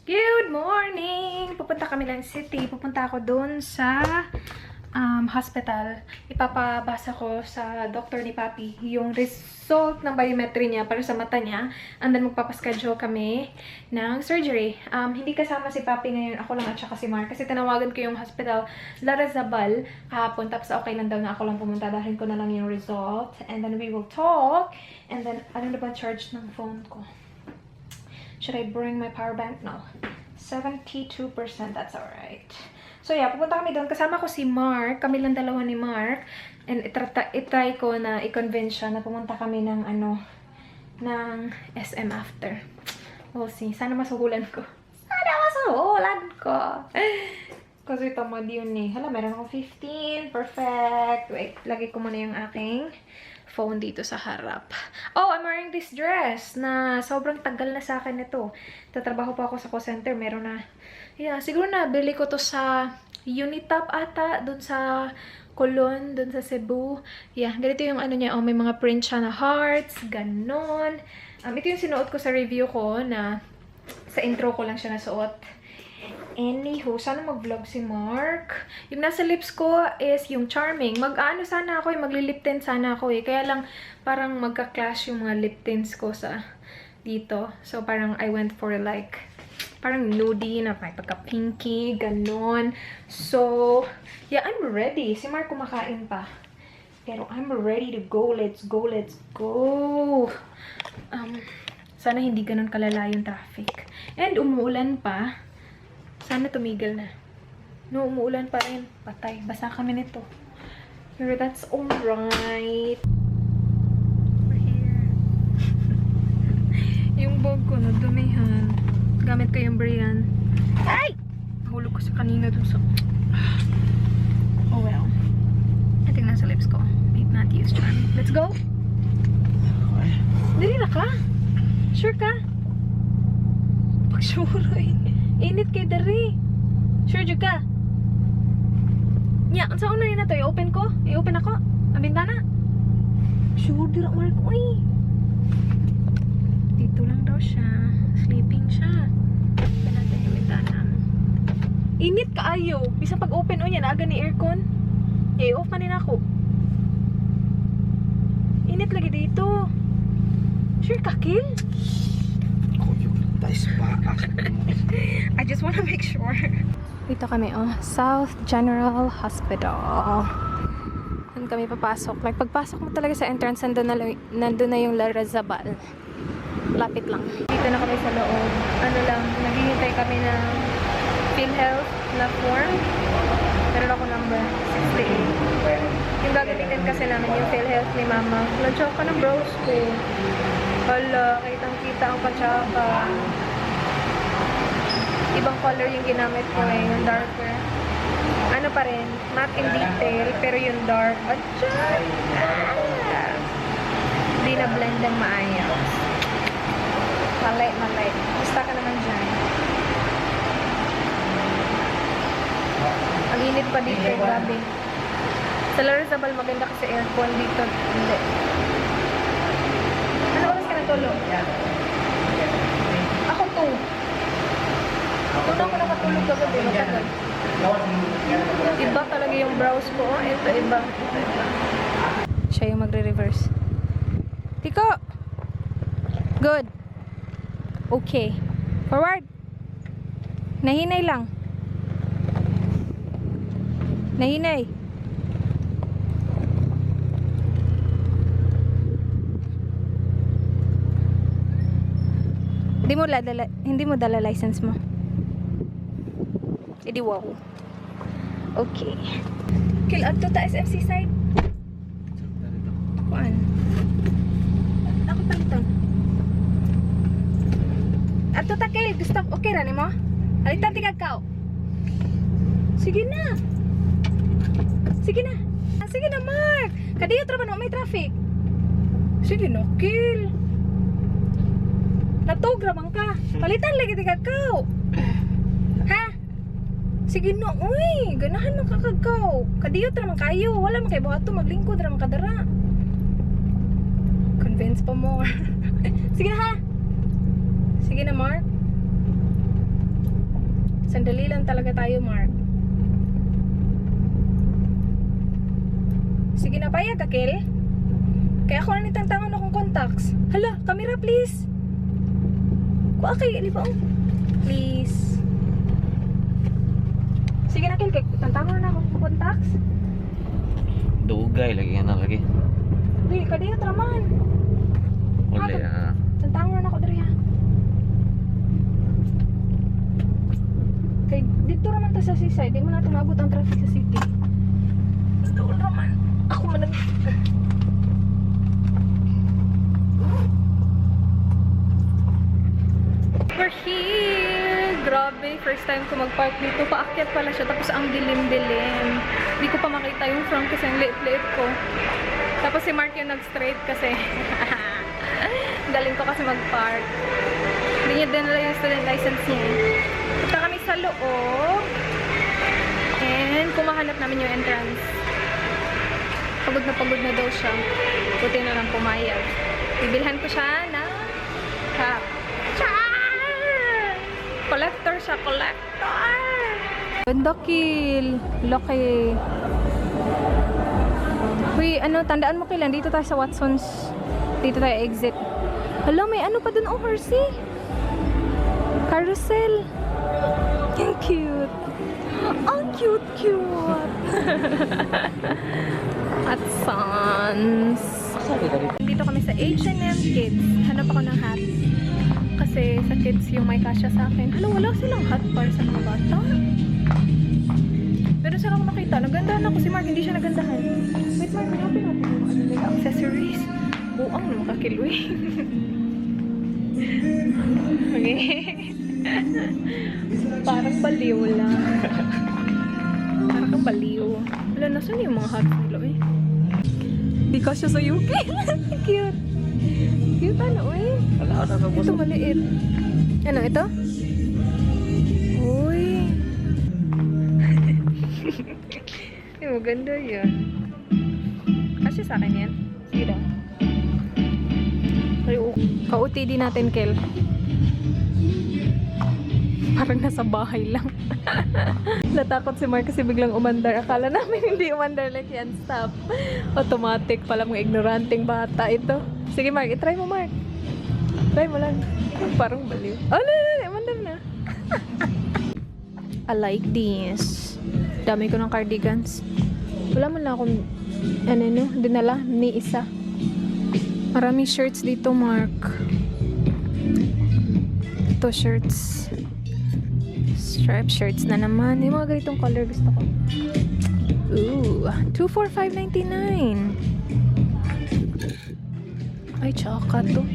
Good morning! Pupunta kami lang city. Pupunta ako doon sa hospital. Ipapabasa ko sa doctor ni Papi yung result ng biometry niya para sa mata niya. And then magpapaschedule kami ng surgery. Hindi kasama si Papi ngayon. Ako lang at saka si Mark. Kasi tinawagan ko yung hospital Larazabal kahapon. Tapos okay lang daw na ako lang pumunta. Dahil ko na lang yung result. And then we will talk. And then, ano na ba charge ng phone ko? Should I bring my power bank? No. 72%. That's alright. So yeah, pupunta kami doon. Kasama ko si Mark. Kami lang dalawa ni Mark. And itry ko na i-convince siya na pumunta kami ng ng SM after. We'll see. Sana masuhulan ko. Sana masuhulan ko. Kasi tamad yun eh. Hala, meron akong 15. Perfect. Wait, lagay ko muna yung aking phone dito sa harap. Oh, I'm wearing this dress na sobrang tagal na sa akin ito. Tatrabaho pa ako sa call center. Meron na, yeah, siguro na bili ko to sa Unitap ata, dun sa Colon, dun sa Cebu. Yeah, ganito yung niya. Oh, may mga print siya na hearts, ganon. Ito yung sinuot ko sa review ko na sa intro ko lang siya nasuot. Anywho, sana mag-vlog si Mark. Yung nasa lips ko is yung Charming. Mag-ano sana ako, magli-lip tint sana ako eh. Kaya lang parang magka-clash yung mga lip tints ko sa dito. So parang I went for like parang nudie na may pagka-pinky, ganon. So, yeah, I'm ready. Si Mark kumakain pa. Pero I'm ready to go. Let's go, let's go. Sana hindi ganon kalala yung traffic. And umuulan pa. Sana tumigil na. No, umuulan pa rin. Patay. Basa kami nito. Pero that's alright. We're here. Yung bag ko na dumihan. Gamit ko yung Brian. Ay! Nahulog ko sa kanina dun sa... Oh well. I think nasa lips ko. Wait, not use charm. Let's go! Dali na ka? Sure ka? Pag-sure eh. Init kay Dari. Sure jud ka? Nya, unsa una na to? I-open ko? I-open ako? Ang bintana? Sure dira Mark. Uy. Dito lang daw siya. Sleeping siya. Open natin yung bintana. Init kaayo. Bisang pag-open o yan, aga ni aircon. I-off man din ako. Init lagi dito. Sure ka, Kill? I just want to make sure. Dito kami, South General Hospital. Doon kami papasok. Like, pagpasok mo talaga sa entrance, nandun na yung Larazabal. Lapit lang. Dito na kami sa loob. Naghihintay kami ng PhilHealth na form. Meron ako number 68. Yung gagamitin kasi namin yung PhilHealth ni Mama. Nag-choka ng bros ko. Hala, kitang-kita ang patsaka. Ibang color yung ginamit ko eh, yung darker. Ano pa rin, matte in detail, pero yung dark, atchay! Hindi na blend ng maayos. Malay. Basta ka naman dyan. Ang init pa dito, grabe. Sa Larazabal maganda kasi aircon dito. Hindi. Ano oras ka natulog? Ako to. Una ako nakatulog kagabi, matagal. Iba talaga yung brows ko. Ito, iba. Siya yung magre-reverse. Tiko! Good. Okay. Forward. Nahinay lang. Nahinay. Hindi mo dala license mo. Edi wow. Okay. Kill ato ta SMC side. Kuan. Ako palitan. Ato ta Kill, gusto okay ra nimo? Halitan tigag kao. Sige na. Sige na Mark. Kadiyo tra man may traffic. Sige na Kill. Natugra man ka. Palitan lagi tigag kao. Ha? Sige no, uy, ganahan man kakagaw. Kadiyot naman kayo. Wala man kay buhato, maglingkod naman kadara. Convince pa more. Sige na ha. Sige na, Mark. Sandali lang talaga tayo, Mark. Sige na, payag ka, Kel. Kaya ako na nitantangan akong contacts. Hala, camera please. Kuha kay, di ba? Please. Sige na, Kel. Tantangan na akong contacts. Dugay lagi yan lagi. Di, kadiya traman. Uli Tantangan na ako dari ha. Kay, dito naman ta sa seaside. Di mo natin maabot ang traffic sa city. Dito naman. Ako man We're here! Grabe, first time ko mag-park dito. Paakyat pala siya, tapos ang dilim-dilim. Hindi ko pa makita yung front kasi ang liit-liit ko. Tapos si Mark yung nag-straight kasi. Galing ko kasi mag-park. Hindi niya dinala yung student license niya. Punta kami sa loob. And kumahanap namin yung entrance. Pagod na daw siya. Buti na lang pumayag. Bibilhan ko siya ng cap. Collector siya, collector! Ganda, Kill. Laki. Uy, ano, tandaan mo, Kill. Dito tayo sa Watson's. Dito tayo exit. Hala, may ano pa dun, oh, horsey. Carousel. Ang cute. Ang cute. At Sons. Dito kami sa H&M Kids. Hanap ako ng hat. Kasi sa kids yung may kasya sa akin. Hala, wala silang hat para sa mga bata. Pero saan ako nakita? Nagandahan ako si Mark. Hindi siya nagandahan. Wait, Mark, hanapin natin yung ano nila. Accessories. Buang naman kakiloy. Okay. Parang baliw lang. Parang kang baliw. Wala, nasan yung mga hats nila eh? Di kasya sa UK. Cute. Cute ano eh. Wala na sa Ito maliit. Ano ito? Uy. Ay, maganda yan. Kasi sa akin yan. Sige daw. Ka-OTD natin, Kel. Parang nasa bahay lang. Natakot si Mark kasi biglang umandar. Akala namin hindi umandar, like yan, stop. Automatic pala, mga ignoranting bata ito. Sige Mark, itry mo Mark. Try mo lang. Parang baliw. Oh, no, umandar na. I like this. Dami ko ng cardigans. Wala man lang akong dinala ni isa. Maraming shirts dito, Mark. Ito shirts. Striped shirts na naman. Yung mga ganitong color gusto ko. Ooh, $245.99. Ay, tsaka to.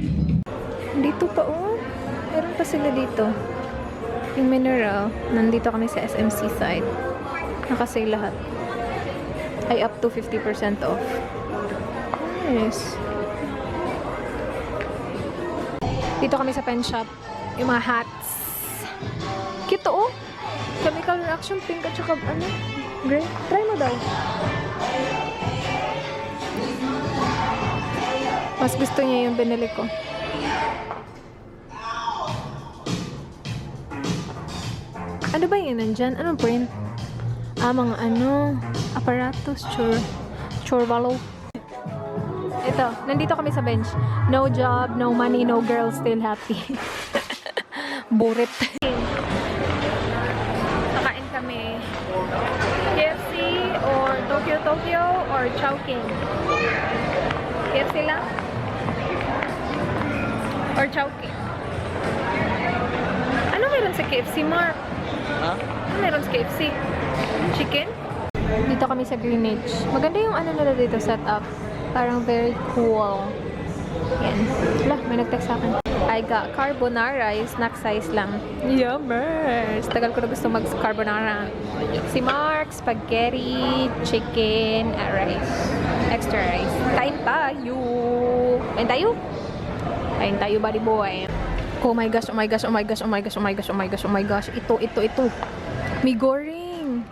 Dito pa, oh. Meron pa sila dito. Yung mineral. Nandito kami sa SMC side. Nakasale lahat. Ay, up to 50% off. Nice. Dito kami sa pen shop. Yung mga hats. Cute oh. Chemical reaction pink at saka ano, gray. Try mo daw. Mas gusto niya yung binili ko. Ano ba yun nandyan? Anong print? Mga ano, aparatos, chorvalo. Ito, nandito kami sa bench. No job, no money, no girl, still happy. Burit. Kakain kami. KFC or Tokyo or Chowking. KFC lang? Or Chowking? Ano meron sa KFC, Mark? Ha? Ano meron sa KFC? Chicken? Dito kami sa Greenwich. Maganda yung ano nila dito setup. Parang very cool. Yan. Wala, may nag-text sa akin. I got carbonara, yung snack size lang. Yummers! Tagal ko na gusto mag-carbonara. Si Mark, spaghetti, chicken, rice. Extra rice. Kain tayo! Kain tayo? Kain tayo, buddy boy. Oh my gosh, oh my gosh, oh my gosh, oh my gosh, oh my gosh, oh my gosh, oh my gosh. Ito. May goring.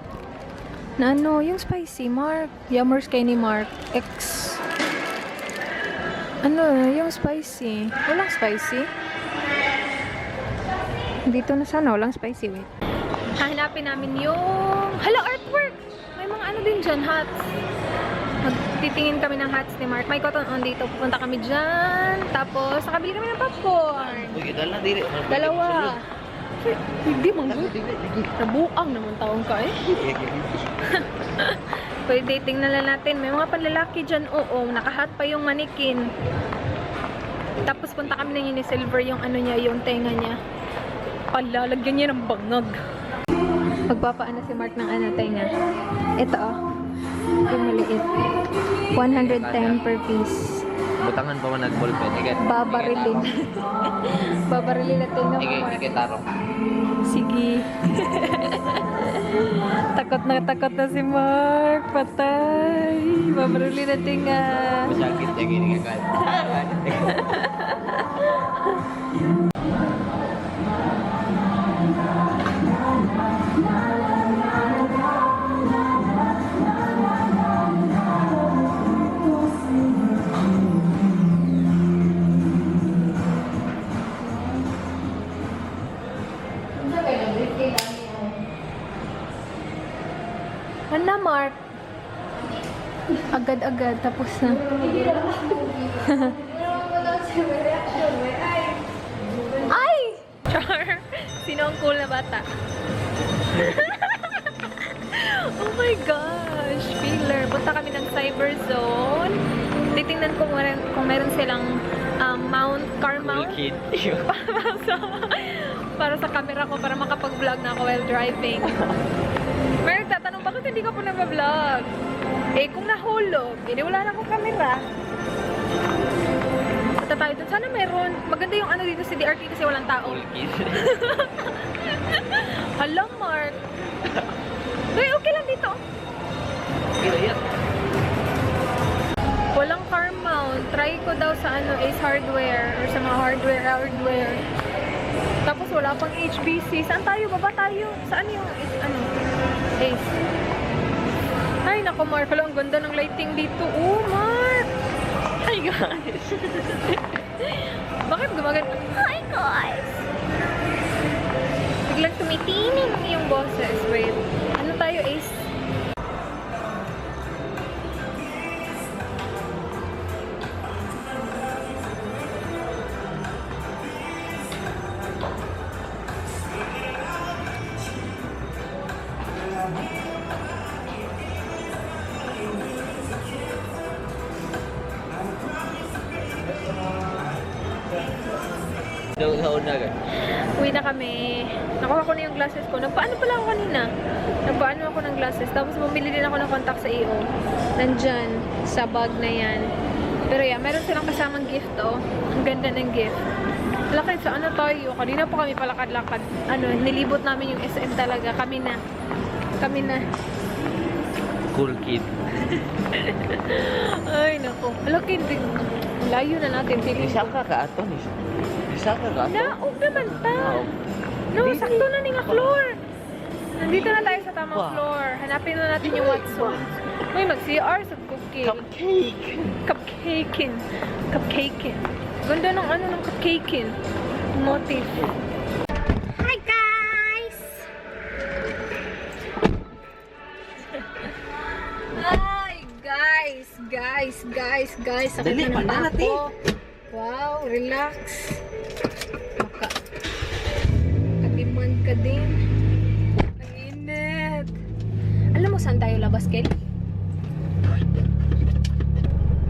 Na ano, yung spicy, Mark. Yummers kay ni Mark. X. Ano, yung spicy. Walang spicy. Dito na sana, walang spicy. Wait. Hahanapin namin yung... Hala, artwork! May mga ano din dyan, hats. Magtitingin kami ng hats ni Mark. May cotton on dito. Pupunta kami dyan. Tapos, nakabili kami ng popcorn. Uy, dala na dili. Dalawa. Hindi, manggod. Nabuang naman taong ka eh. Pwede, tingnan lang natin. May mga panlalaki dyan, oo. Nakahat pa yung manikin. Tapos punta kami ng Unisilver yung ano niya, yung tenga niya. Palalagyan niya ng bangag. Magpapaano si Mark ng ano, tenga. Ito oh. Yung maliit. 110 per piece. Butangan pa man nag-ballpen. Babarilin. Babarilin na tenga mo, Mark. Ikay tarong. Sige. Takot na si Mark. Patay. Babarilin na tenga. Masakit niya gini nga kahit. Ano, Mark? Agad-agad, tapos na. Ay! Char! Sino ang cool na bata? Oh my gosh! Filler. Punta kami ng Cyber Zone. Titingnan ko kung meron silang car mount. Cool kid. Para sa camera ko, para makapag-vlog na ako while driving. Meron tatanong, bakit hindi ka po nag-vlog? Eh, kung nahulog, hindi wala na akong camera. Punta tayo dun. Sana meron. Maganda yung ano dito sa DRT kasi walang tao. Cool kid. Hala, Mark. Uy, okay lang dito. Kira yan. Walang car mount. Try ko daw sa ano, Ace Hardware or sa mga hardware. Tapos wala pang HBC. Saan tayo? Baba tayo. Saan yung Ace? Ay, naku, Mark. Hala, ang ganda ng lighting dito. Oh, Mark! Hi guys. Bakit gumaganda? Hi, guys! Biglang tumitining yung boses. Wait. Ano tayo, Ace? Nauna ka. Uwi na kami. Nakuha ko na yung glasses ko. Nagpaano pala ako kanina? Nagpaano ako ng glasses. Tapos bumili din ako ng contact sa EO. Nandyan. Sa bag na yan. Pero yeah, meron silang kasamang gift oh. Ang ganda ng gift. Lakad sa ano tayo. Kanina pa kami palakad-lakad. Nilibot namin yung SM talaga. Kami na. Cool kid. Ay, naku. Laki din. Layo na natin. Isa ka ato ni. Isa ka ato. Naog naman ta. Oo. No, sakto na ni nga floor. Nandito na tayo sa tamang Wow. floor. Hanapin na natin yung Watson. May mag-CR sa cookie. Cupcake. Cupcakein. Ganda ng ng cupcakein. Motif. Hi, guys! Hi, guys. Sakit Dali, na ng pananat ako. Wow, relax. Kadiman ka din. Ang init. Alam mo saan tayo labas, Kel?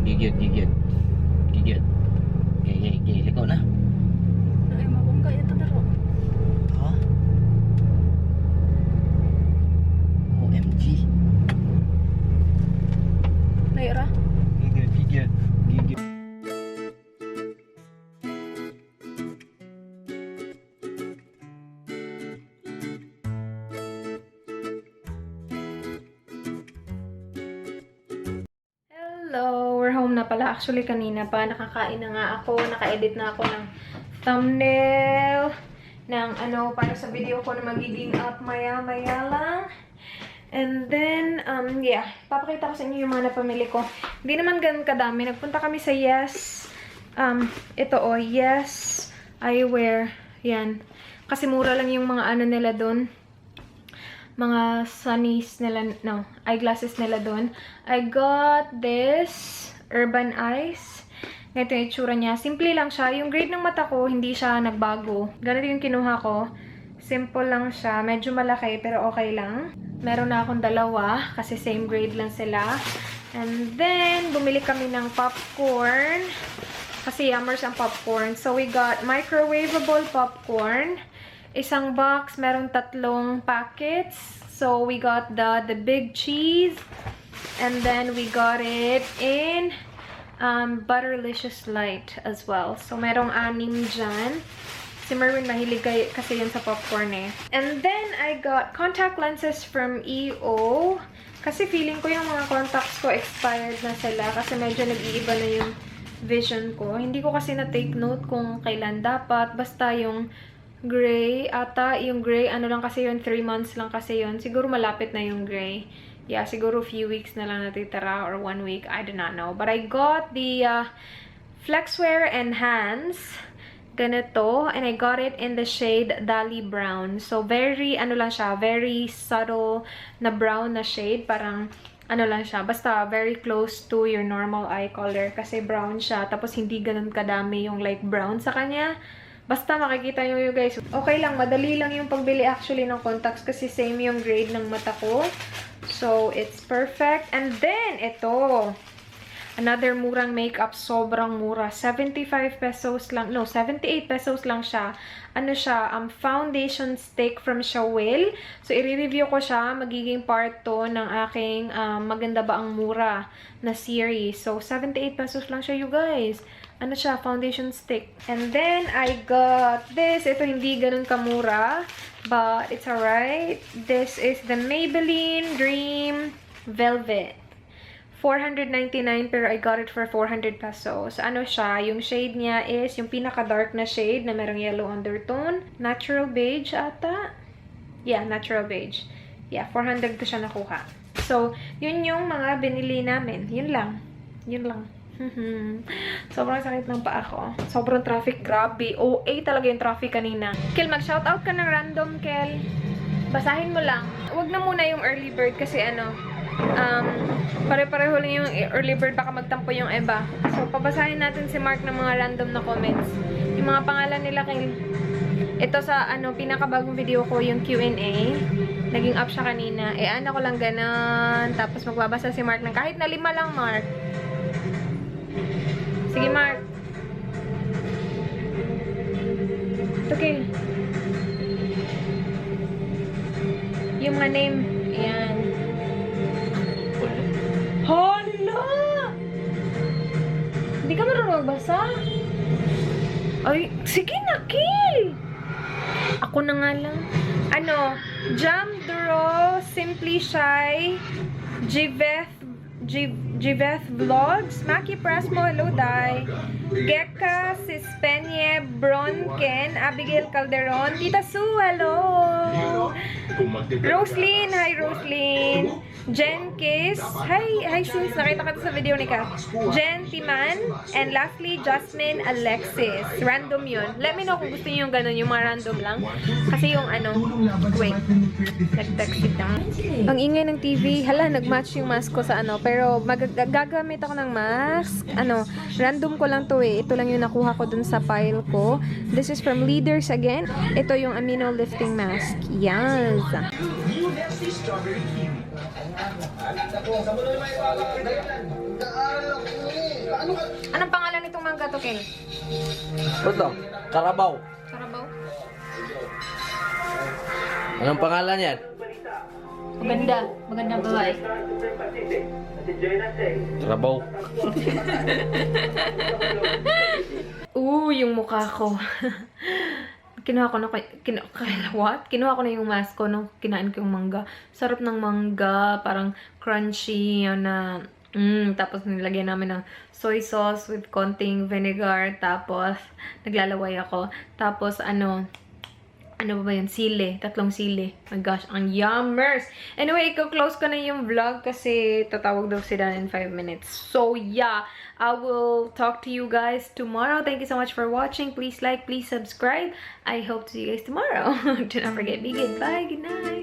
Gigit. Gay. Likaw na. Ay, mabungga ito daro. Ha? OMG. Naira? Gigit. Hello! We're home na pala. Actually, kanina pa. Nakakain na nga ako. Naka-edit na ako ng thumbnail. Ng para sa video ko na magiging up maya-maya lang. And then, yeah. Papakita ko sa inyo yung mga napamili ko. Hindi naman ganun kadami. Nagpunta kami sa Yes. Ito Yes Eyewear. Yan. Kasi mura lang yung mga nila doon. mga sunnies nila, no, eyeglasses nila doon. I got this Urban Eyes. Ganito yung itsura niya. Simple lang siya. Yung grade ng mata ko, hindi siya nagbago. Ganito yung kinuha ko. Simple lang siya. Medyo malaki, pero okay lang. Meron na akong dalawa, kasi same grade lang sila. And then, bumili kami ng popcorn. Kasi yummers ang popcorn. So, we got microwavable popcorn. Isang box, meron 3 packets. So, we got the big cheese. And then, we got it in Butterlicious Light as well. So, merong 6 dyan. Si Merwin mahilig kasi yun sa popcorn eh. And then, I got contact lenses from EO. Kasi feeling ko yung mga contacts ko expired na sila. Kasi medyo nag-iiba na yung vision ko. Hindi ko kasi na-take note kung kailan dapat. Basta yung gray ata. Yung gray, ano lang kasi yun, 3 months lang kasi yun. Siguro malapit na yung gray. Yeah, siguro few weeks na lang natitira or 1 week. I do not know. But I got the Flexwear Enhance. Ganito. And I got it in the shade Dali Brown. So, very, ano lang siya, very subtle na brown na shade. Parang, ano lang siya, basta very close to your normal eye color. Kasi brown siya. Tapos, hindi ganun kadami yung light brown sa kanya. Basta makikita nyo yun guys. Okay lang, madali lang yung pagbili actually ng contacts kasi same yung grade ng mata ko. So, it's perfect. And then, ito. Another murang makeup. Sobrang mura. 75 pesos lang. No, 78 pesos lang siya. Ano siya? Foundation stick from Shawil. So, i-review ko siya. Magiging part to ng aking Maganda Ba Ang Mura na series. So, 78 pesos lang siya, you guys. Ano siya? Foundation stick. And then, I got this. Ito hindi ganun kamura. But, it's alright. This is the Maybelline Dream Velvet. 499 pero I got it for 400 pesos. Ano siya? Yung shade niya is yung pinaka-dark na shade na merong yellow undertone. Natural beige ata. Yeah, natural beige. Yeah, 400 ko siya nakuha. So, yun yung mga binili namin. Yun lang. Yun lang. Sobrang sakit ng paa ko. Sobrang traffic. Grabe. OA talaga yung traffic kanina. Kel, mag-shoutout ka ng random, Kel. Basahin mo lang. Huwag na muna yung early bird kasi ano, pare-pareho lang yung early bird, baka magtampo yung iba. So, pabasahin natin si Mark ng mga random na comments. Yung mga pangalan nila kay... Ito sa, ano, pinakabagong video ko, yung Q&A. Naging up siya kanina. Eh, ano ko lang ganun. Tapos, magbabasa si Mark ng kahit na 5 lang, Mark. Sige, Mark. Okay. Yung mga name. Ayan. Hala! Hindi ka marunong magbasa? Ay, sige na, Kill! Ako na nga lang. Ano? Jam Duro, Simply Shy, Jiveth Vlogs, Maki Prasmo, hello, Dai. Gekka, Sispenye, Bronken, Abigail Calderon, Tita Sue, hello. Roslyn, hi Roslyn. Jen Kiss, hi sis, nakita ka sa video ni Ka. Jen Timan, and lastly, Jasmine Alexis. Random yun. Let me know kung gusto niyo yung ganun, yung mga random lang. Kasi yung ano, wait, nag-text lang. Ang ingay ng TV, hala, nag-match yung mask ko sa ano, pero gagamit ako ng mask. Ano, random ko lang to eh. Ito lang yung nakuha ko dun sa pile ko. This is from Leaders again. Ito yung Amino Lifting Mask. Yes! Anong pangalan nitong mangga to, Ken? Ito, Karabaw. Karabaw? Anong pangalan yan? Maganda. Magandang babae. Karabaw. Yung mukha ko. Kinuha ko na yung mask ko nung kinain ko yung mangga. Sarap ng mangga, parang crunchy, yun na, tapos nilagyan namin ng soy sauce with konting vinegar, tapos naglalaway ako. Tapos ano ba yun? Sili. 3 sili. My gosh, ang yummers! Anyway, i-close ko na yung vlog kasi tatawag daw sila in 5 minutes. So, yeah. I will talk to you guys tomorrow. Thank you so much for watching. Please like, please subscribe. I hope to see you guys tomorrow. Do not forget, be good. Bye. Good night.